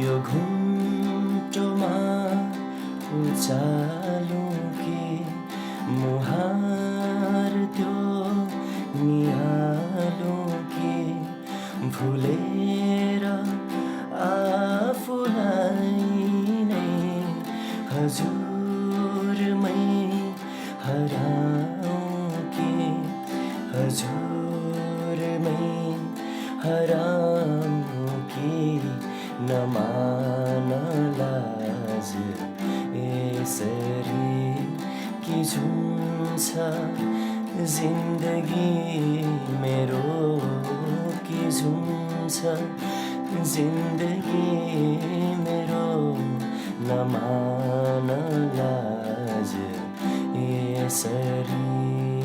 यो घुम्टोमा उचालो के मुहार त्यो निहालो के भुलेर आफूलाई नै हजुरमै हराऊँ कि हजुरमै हराऊँ कि नमान लाज यसरी कि झुम्छ जिन्दगी मेरो कि झुम्छ जिन्दगी मेरो नमान लाज यसरी